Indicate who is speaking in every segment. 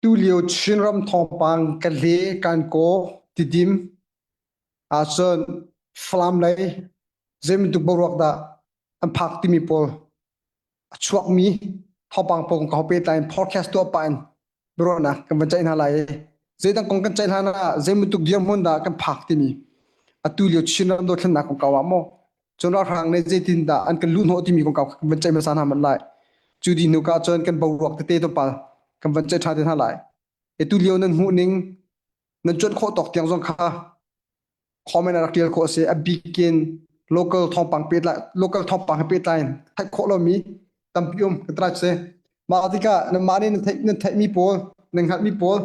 Speaker 1: Tulio Chinram thawngpang ka hle kan kaw Tidim ahcun Falam lei zeibantuk boruak dah an phak timi pawl a chuakmi thawngpang pawl kong ka pehtlai in podcast tuah pah in biaruahnak kan van ceih hna lai i zeidang kong kan ceih hlan ah zeibantuk dirhmun dah kan phak timi atu lio Chinram dothlennak kongkau ah maw cun ralhrang nih zeitin dah an kan luhhnawh timi kongkau kan van ceih hmasa hna hmanh lai. Cu dih hnu ka cun kan boruak tete tlawmpal kan van ceih ṭhan te hna lai. Atu lio nan hmuh ning nan cuanh khawh tawk tiang zong kha comment rak ṭial khawh a si. A bik in local thawngpang pehtlai local thawngpang he pehtlai in theih khawh lomi tampi um kan try si. Mah tikah nanmah nih nan theih nan theihmi pawl nan hngalhmi pawl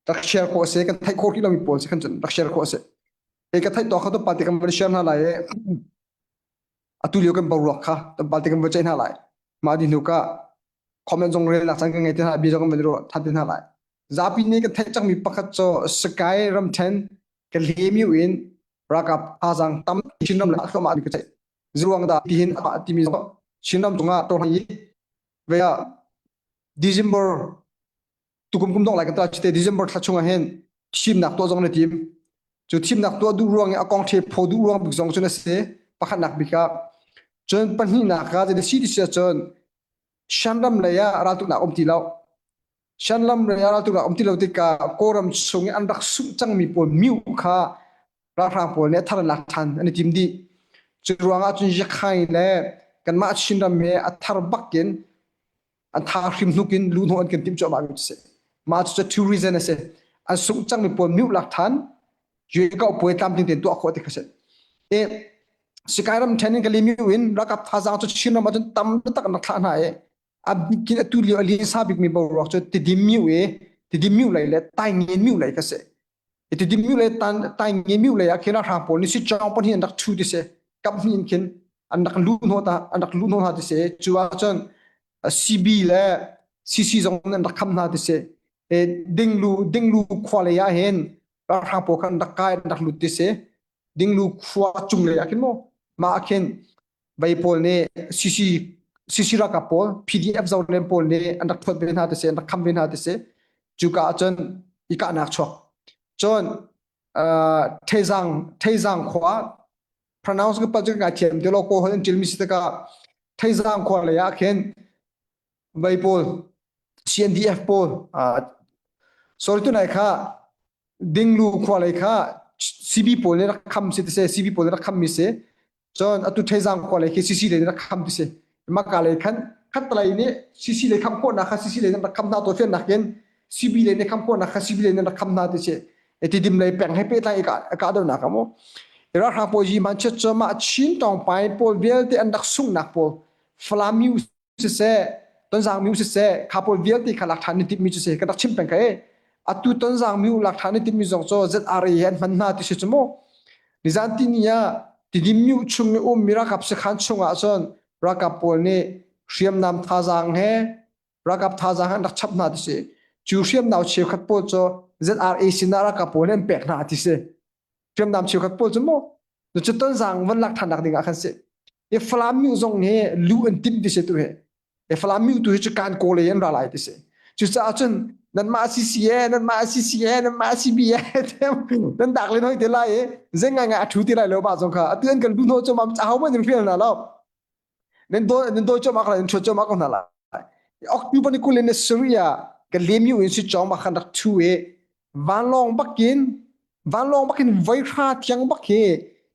Speaker 1: rak share khawh a si. Kan theih khawh rih lomi pawl si khan cun rak share khawh a si. Hei ka theih tawk kha tlawmpal te kan van share hna lai i atu lio kan boruak kha tlawmpal te kan van ceih hna lai. Mah dih hnu ka comment zong relnak caan kan ngei te hna bia zong kan van i ruah than te hna lai. Zapi nih kan theih cangmi pakhat cu Sky ramthen ka lemiu in ralkap thazaang tam Chinram le thluahmah mi ka ceih. Ziruang dah tihin amah timi Chinram cungah tawhlang i ve ah December tukum kum dong lai kan ta chite December thla chungah hin thimnak tuah zong na tim. Cu thimnak tuah duh ruang i a kong the pho duh ruang bik zong cun a si. Pakhatnak bik ah cun pahnihnak ah jadi si ti si ahcun Shanram lei ah raltuknak um ti lo. Shanram lei ah raltuknak um ti lo tikah Kawlram chung i an rak sungh cangmi pawl miu kha ralhrang pawl nih a thar in lak ṭhan an i tim dih. Cu ruangah cun Yakhai le kanmah Chinram he a thar bak in an tha hrim hnuk in luhhnawh an kan timh cuahmah mi si. Mah cu two reason a si. An sungh cangmi pawl miu lak ṭhan, kau puai tlamtling tein tuah khawh ti kha si. E Sikai ram ṭhen in Kalimiu in ralkap thazaang cu Chinram ahcun tam taktak an rak thlah hna i a bikin atu lio a linsa bikmi boruak cu Tidim miu i Tidim miu lei le Taingen miu lei kha si. I Tidim miu le Taingen miu lei ah khin ralhrang pawl nih Sichawng pahnih an rak ṭhu ti si. Kap hnih in khin an rak luh hnawh ta an rak luh hnawh hna ti si. Cu ahcun CB le CC zong an rak kham hna ti si. E Dinglu Dinglu khua lei ah hin ralhrang pawl kha an rak kai an rak lut ti si. Dinglu khua cung lei ah khin maw mah ah khin vei pawl nih CC CC ralkap pawl PDF zohlen pawl nih an rak thuat ve hna ti si an rak kham ve hna ti si cuka ah cun i kahnak chuak cun uh, Theizang Theizang khua pronounce ka pa cu ka thiam ti lo ko hol an ṭilmi si tikah Theizang khua lei ah khin vei pawl CNDF pawl uh, sorry tunai kha Dinglu khua lei kha CB pawl nih rak kham si ti si CB pawl nih rak kham mi si cun atu Theizang khua lei khi CC lei nih rak kham ti si maka lei khan khatlei nih CC lei kham khawhnak kha CC lei nih rak kham hna to fiannak in CB lei nih kham khawhnak kha CB lei nih rak kham hna ti si tidim lei peng he pehtlai i kahdohnak a mu ralhrang pawl yi man chet cu mah Chin tawng pai pawl vialte an rak sunghnak pawl Falam siseh Tonzang mi siseh kha pawl vialte kha lak ṭhan ni timhmi cu si kan rak chim peng ka e atu Tonzang mi lak ṭhan ni timhmi zong cu ZRA he an hman hna ti si cu mu nizan ti ni ah Tidim mi chung i um mi ralkap sakhan chung ah cun ralkap pawl nih hriamnam thazaang he ralkap thazaang an rak chap hna ti si cu hriamnam cheukhat pawl cu ZRA sinah ralkap pawl nih an pek hna ti si hriamnam cheukhat pawl cu mu cu Tonzang van lak ṭhan nak ding ah khan si i Falam mi zong hi lu an timh ti si tu hi i Falam mi tu hi cu kan kawl in an ra lai ti si cucaah cun nanmah CCA nanmah CCA nanmah CBA nan dak len hoi te lai i zei ngai ngai a thu ti lai lo ba zong kha atu an kan lu hno chom am aho man in hrial na lo nan do nan do chom ak nan thu chom ak na la October ni kulin Syria ka lemiu in si chong ma khan rak thu e vanlawng bakin vanlawng bakin voihra thiang bak hi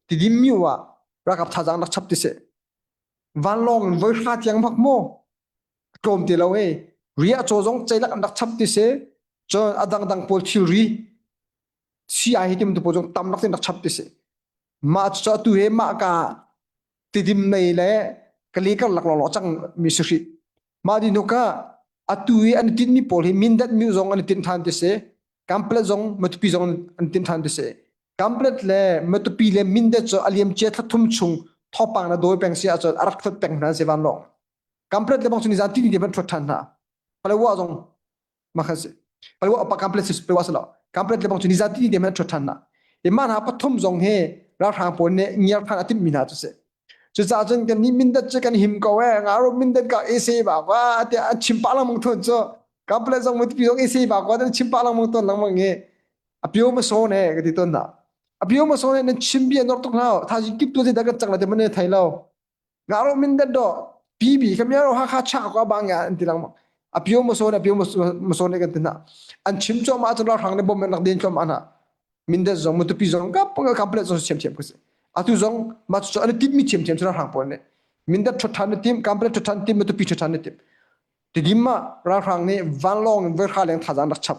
Speaker 1: tidim miu ah ralkap thazaang rak chap ti si vanlawng in voihra tiang bak maw tlawm ti lo e ria chaw zong ceilak an rak chap ti si cun a dangdang pawl thilri CI hi tim tu pawl zong tam rak tin rak chap ti si mah cu tu he mah ka tidim nei le kali karlak lawlaw cang mi si hrih mah di nuka atu i an tin mi pawl hi mindat mi zong an tin than ti si Kamplet zong Matupi zong an tin than ti si Kamplet le Matupi le Mindat cu aliam cia thla chung thawpang na dawi peng si ahcun a rak thot peng hna si van lawng Kamplet le bang cu nizan ti ni te van thot than hna Palawa zong makhan si Palawa pa Kamplet si Palawa si lo Kamplet le bang cu nizan ti ni te van thot than hna i mah hna pathum zong hi ralhrang pawl nih ngiar than a timh mi hna cu si cucaah cun kan nih Mindat cu kan him ko e ngaro Mindat ka ese ba wa tiah an chim pah lengmang thon cu. Kamplet zong matupi zong isi ba ko nan chim pa langmang ton langmang nge. Apio ma so ne ka ti ton na. Apio ma so ne nan chim bia nor tuk hna. Tha ji kip tu da kan chang la te man thai lo. Ngaro min dat do PB kam yaro ha kha cha ko bang ya an ti langmang. Apio ma so ne apio ma so ne kan ti na. An chim cho ma chon ra rang ne bom nak den cho ma na. Mindat zong matupi zong ka kamplet zong chem chem ko si. Atu zong ma chu an tip mi chem chem ra rang pon ne. Mindat thothan ne tim kamplet thothan tim matupi thothan ne tim. Tidim ah ralhrang nih vanlawng in voihra leng thazaang rak chap.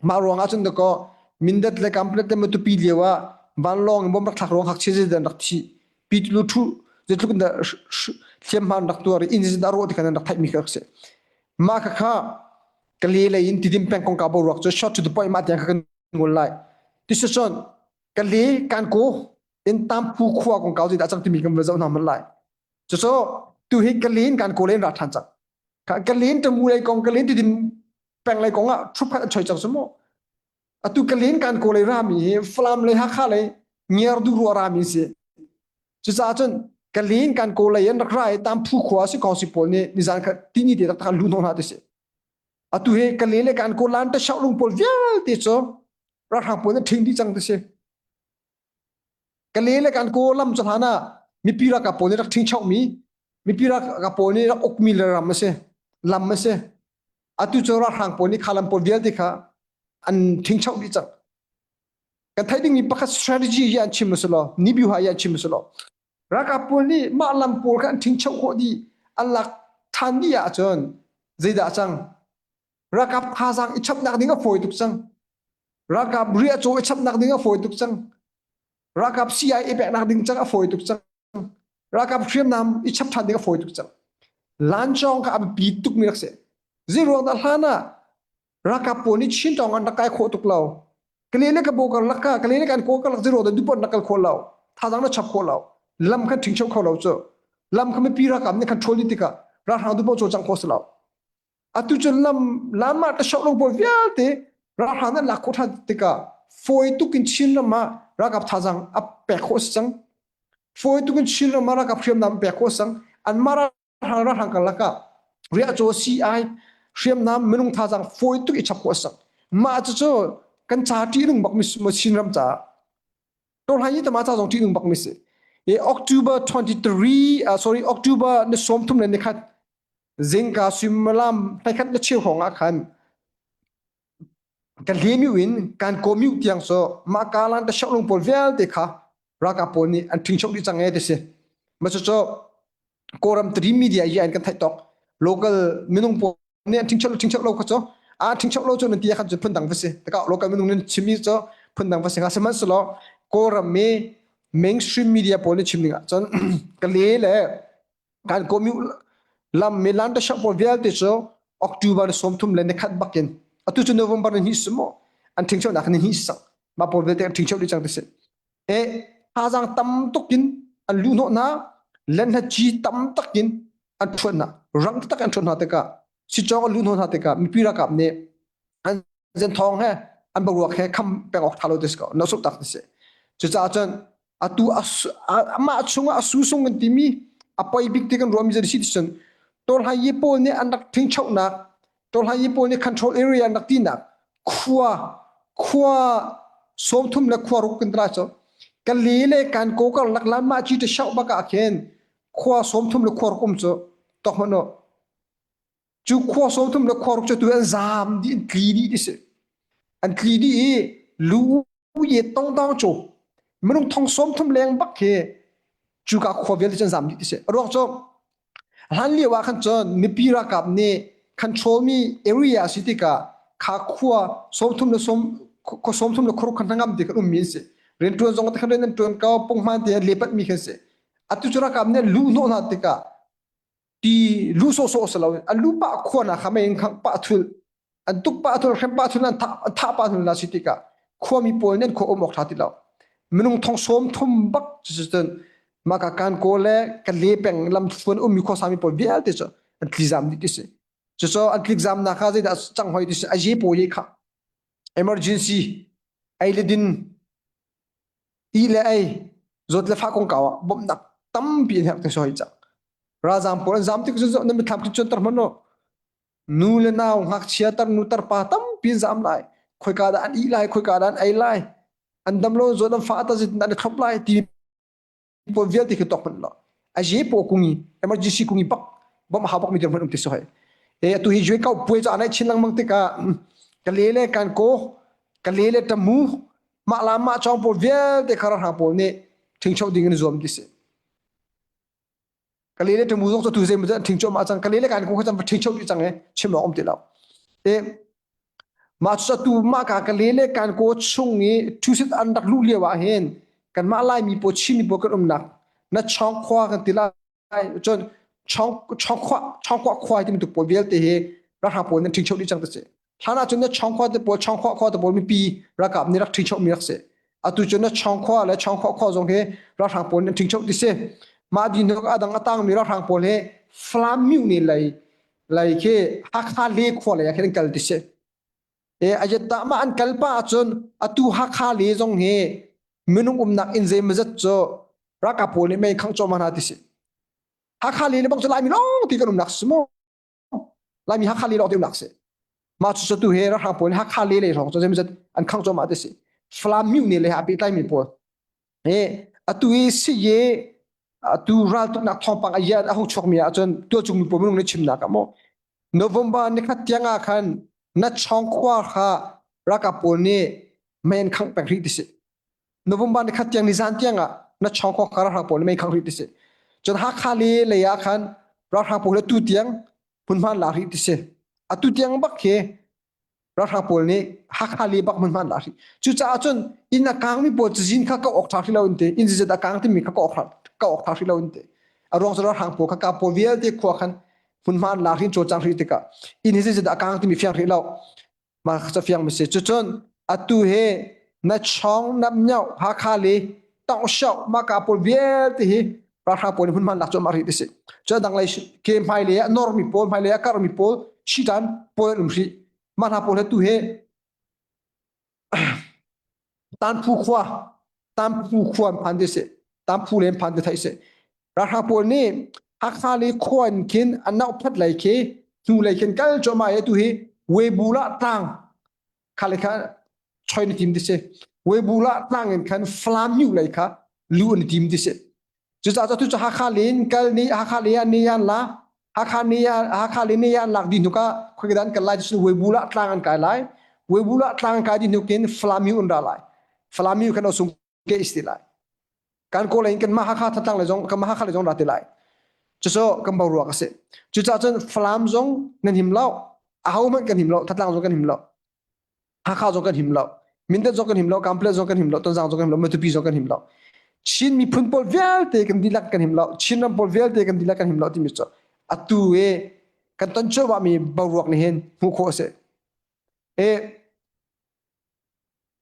Speaker 1: Mah ruang ah cun dakaw Mindat le Kamplet le Matupi lio ah vanlawng in bom rak thlak ruang ngakchia zeidah rak thi. Pi tulu thu zeitluk in dah hliamhma an rak tuar i inn zeitin dah rawh ti khan an rak theihmi kha rak si. Mah khakha Kale lei in Tidim peng kongkau boruak cu short to the point mah tiang kha kan ngol lai. Tisacun Kale Kankaw in Tamphu khua kongkau zeidah cang timi kan va zoh hna hmanh lai. Cucu tu hi Kalin kan kawl in ra ṭhan cang. Kalin tamu lei kong Kalin tidim peng lei kong ah thuphat an choi cang su mu. Atu Kalin kan kawl lei rami hi Falam lei Hakha lei ngiar du rua rami si. Cucaah cun Kalin kan kawl lei an rak ra i tam phu khua si kong si pawl nih nizan kha tini te tak lu hna ti si. Atu hi Kalin le kan kawl lan te shau lung pawl vialte cu ralhrang pawl nih ṭhing dih cang ti si. Kale le kan kaw lam cu hlan ah mipi ralkap pawl nih rak ṭhingchohmi, mipi ralkap pawl nih rak ukmi le ram a si, lam a si. Atu cu ralhrang pawl nih kha lam pawl vialte kha an ṭhingchoh dih cang. Kan theih dingmi pakhat strategy hi an chim a si lo, nibiuha hi an chim a si lo. Ralkap pawl nih mah lam pawl kha an ṭhingchoh khawh dih, an lak ṭhan dih ahcun zeidah a cang? Ralkap thazaang i chapnak ding a fawi tuk cang. Ralkap riahcaw i chapnak ding a fawi tuk cang. Ralkap CIA peknak ding cang a fawi tuk cang. Ralkap hriamnam i chap ṭhan ding a fawi tuk cang. Lancawng kha a biapi tukmi rak si. Zeiruang dah hlan ah ralkap pawl nih Chin tawng an rak kai khawh tuk lo. Kale le ka bo karlak ka kale le kan kaw karlak zeiruang dah dupon rak kal khawh lo. Thazaang na chap khawh lo. Lam kha ṭhingcho kho lo cu. Lam kha mipi ralkap nih control dih tikah ralhrang dupo cawlcangh khawh si lo. Atu cun lam lam ah ka shok lo pawl vialte ralhrang nan lak khawh ṭhan tikah fawi tuk in Chin ram ah ralkap thazaang a pek khawh si cang. Fawi tuk in Chin ram ah ralkap hriamnam pek khawh si cang. Anmah ralhrang ralhrang karlak ah riahcaw CI hriamnam minung thazaang fawi tuk i chap khawh si cang. Mah cucu kan ca ṭihnung bak mi Chin ram caah Tohlai hi tama ca zong ṭihnung bak mi si. I October 23 uh, sorry October ni 30 le ni khat Zingka suimilam hlei na cheu hrawng ah khan kan hlemiu in kan kawmiu tiang cu mah kalan te lung pawl vialte kha ralkap pawl nih an ṭhingcho dih cang e ti si. Mah cucu Kawlram tiri media i an kan theih tawk local minung pawl nih an ṭhingcho ṭhingcho lo kha cu a ṭhingcho lo cu nan ti khan cu phundang va si. Taka local minung nih chimmi cu phundang va si hnga sihmanhsehlaw Kawlram mi mainstream media pawl nih chim ning ahcun Kale le kan kawmiu lam milan te shop pawl vialte cu October ni 30 le nikhat bakin atu cu November ni hnih si mu an ṭhingcho nak ni hnih sang mah pawl vialte an ṭhingcho dih cang ti si e thazaang tam tukin an luh hnawh hna len hna ci tam takin an ṭhuat hna rang tak an ṭhuat hna tikah sicawng an luh hnawh hna tikah mipi ralkap nih an zenthawng he an boruak he kham peng awk ṭha lo ti si ko no suk tak ti si cucaah cun atu amah chungah a susung kan timi a poi bik ti kan ruahmi cu si cun tawlhai yi pawl nih an rak ṭhingchohnak tawlhai yi pawl nih control area an rak tinak khua khua 30 le khua ruk kan tla cu kan le le kan ko kar lak lan mah chi te shau bak ah khin khua 30 le khua ruk um cu tok hmanh cu khua 30 le khua ruk cu tu an zaam dih an tli dih ti si an tli dih i lu ye tongtong cu minung thong 30 leng bak khi cuka khua vialte cun zam dih ti si ruang cu hlan lio ah khan cun mipi ralkap nih control mi area si tikah kha khua 30 le som khua 30 le khuruk khan ngam ti kan um mi si riantuan zong te khan rian an tuan ko punghman te lepat mi khan si atu cu ralkap nih lu hnawh hna tikah ti lu sawhsawh si lo an lu pah khua na kha mei in khangh pah thul an tuk pah thul hrem pah thul an thah thah pah thul na si tikah khuami pawl nih an khua um awk tha ti lo minung thong sawm thum bak cucun mah ka kan kaw le ka le peng lam thluan ummi khua sami pawl vialte cu an tlizam dih ti si cucu an tlikzam nak kha zeidah cang hoi ti si a ye paw ye kha emergency ei le din ti le ei zawt le fah kongkau ah bawmhnak tampi an herh ti hoi cang ralzaam pawl an zaam tik cu nan mitthlam khi cuanter hmanh u. Nu le nau ngakchia tarnu tarpa tampi an zam lai. Khoika dah an ih lai, khoika dah an ei lai. An dam lo zawt an fa ta zit an i thlop lai ti pawl vialte khi tuak hmanh lo. A je po kungi emergency kungi bak bom hau bak mi dirhmun um ti so hoi. E atu hi jue kau puai cha nai chin lengmang tikah ka le le kan ko ka le le tamu mah la mah chong pawl vialte khara hra pawl nih thingcho ding in zuam ti si. Ka le le tamu zong cu tu zei maw thingcho ma cang ka le le kan ko cang thingcho ti cang e chim awk um ti lo. E mah cu tu mah ka ka le le kan ko chung i thusit an rak luh lio ah hin kanmah Laimi pawl Chinmi pawl kan umnak na chawng khua kan ti lai cun chawng chawng khua chawng khua khua ti bantuk pawl vialte hi ralhrang pawl nan ṭhingcho dih cang ta si hlan ah cun na chawng khua te pawl chawng khua khua te pawl mipi ralkap nih rak ṭhingcho mi rak si atu cun na chawng khua le chawng khua khua zong hi ralhrang pawl nan ṭhingcho ti si mah din hnu a dang a tang mi ralhrang pawl hi Falam myu ne lei lei khi Hakha le khua lei ah khin an kal ti si E ayat mah an kal pa ahcun atu Hakha le zong hi minung umnak inn zeimawzat cu ralkap pawl nih mei khangh cuahmah hna ti si. Hakha le le bang cu Laimi lawng ti kan umnak si maw? Laimi Hakha le lawng ti umnak si. Mah cu tu he ralhrang pawl Hakha le le hrawng cu zeimawzat an khangh cuahmah ti si. Falam myu ne le ha pehtlaimi pawl. E atu i si ye atu raltuknak thawngpang a yan a hung chuakmi ahcun tualchung mi pawl minung nih chimnak ah maw November nikhat tiang ah khan na chawng khua kha ralkap pawl nih mei an khangh peng rih ti si. November nikhat tiang nizan tiang ah na chawng khua kha ralhrang pawl nih mei khangh rih ti si. Cun Hakha le lei ah khan ralhrang pawl atu tiang hmunhma an lak rih ti si. Atu tiang bak khi ralhrang pawl nih Hakha le bak hmunhma an lak rih. Cucaah cun inn a kaangmi pawl cazin kha ka awk ṭha hrih lo in ti. Inn zizat a kaang timi kha ka awk ka awk ṭha hrih lo in ti. A ruang cu ralhrang pawl kha ka pawl vialte khua khan hmunhma an lak rin cawlcang hrih tikah inn hi zeizat a kaang timi fiang hrih lo. Mah kha fiang mi si. Cucun atu hi na chong na mioh Hakha le Tongshok mah ka pawl vialte hi ralhrang pawl nih hmunhma an lak cuahmah rih ti si. Cun dang lei ke hmailei ah normi pawl hmailei ah karmi pawl shitan pawl an um hrih. Mah hna pawl he tu hi Tanphu khua Tanphu khua an phan ti si. Tanphu le an phan ti theih si. Ralhrang pawl nih Hakha le khua in khin an nauhphat lei khi hnu lei khin kal cuahmah i tu hi Webu lah tlang kha le kha choi na tim ti si. Webu lah tlang in khan Falam myu lei kha lu an tim ti si. Cucaah cu cu Hakha len kal ni Hakha le an ni an la Hakha ni Hakha le ni an lak dih hnukah khoi dan kal lai cu Webu lah tlang an kai lai. Webu lah tlang an kai dih hnukin Falam myu an ra lai. Falam myu khan osung ke is ti lai. Kan kawl in kan mah Hakha Thantlang le zong kan mah Hakha le zong ra ti lai. Cucu kan boruak a si. Cucaah cun Falam zong nan him lo. Aho hmanh kan him lo. Thantlang zong kan him lo. Hakha zong kan him lo. Mindat zong kan him lo. Kamplet zong kan him lo. Tonzang zong kan him lo. Matupi zong kan him lo. Chin miphun pawl vialte kan dihlak kan him lo. Chin ram pawl vialte kan dihlak kan him lo timi cu atu i kan ton cuahmah mi boruak nih hin hmuh khawh a si. E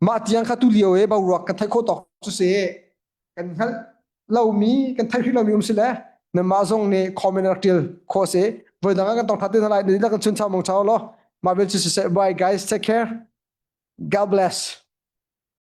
Speaker 1: mah tiang kha tu lio i boruak kan theih khawh tawk cu si kan hngalh lomi kan theih hrih lomi um si le nanmah zong nih comment rak ṭial khawh si voi dang ah kan tong ṭhan te hna lai ni kan chun chau mong chau lo mah vel cu siseh bye guys take care God bless.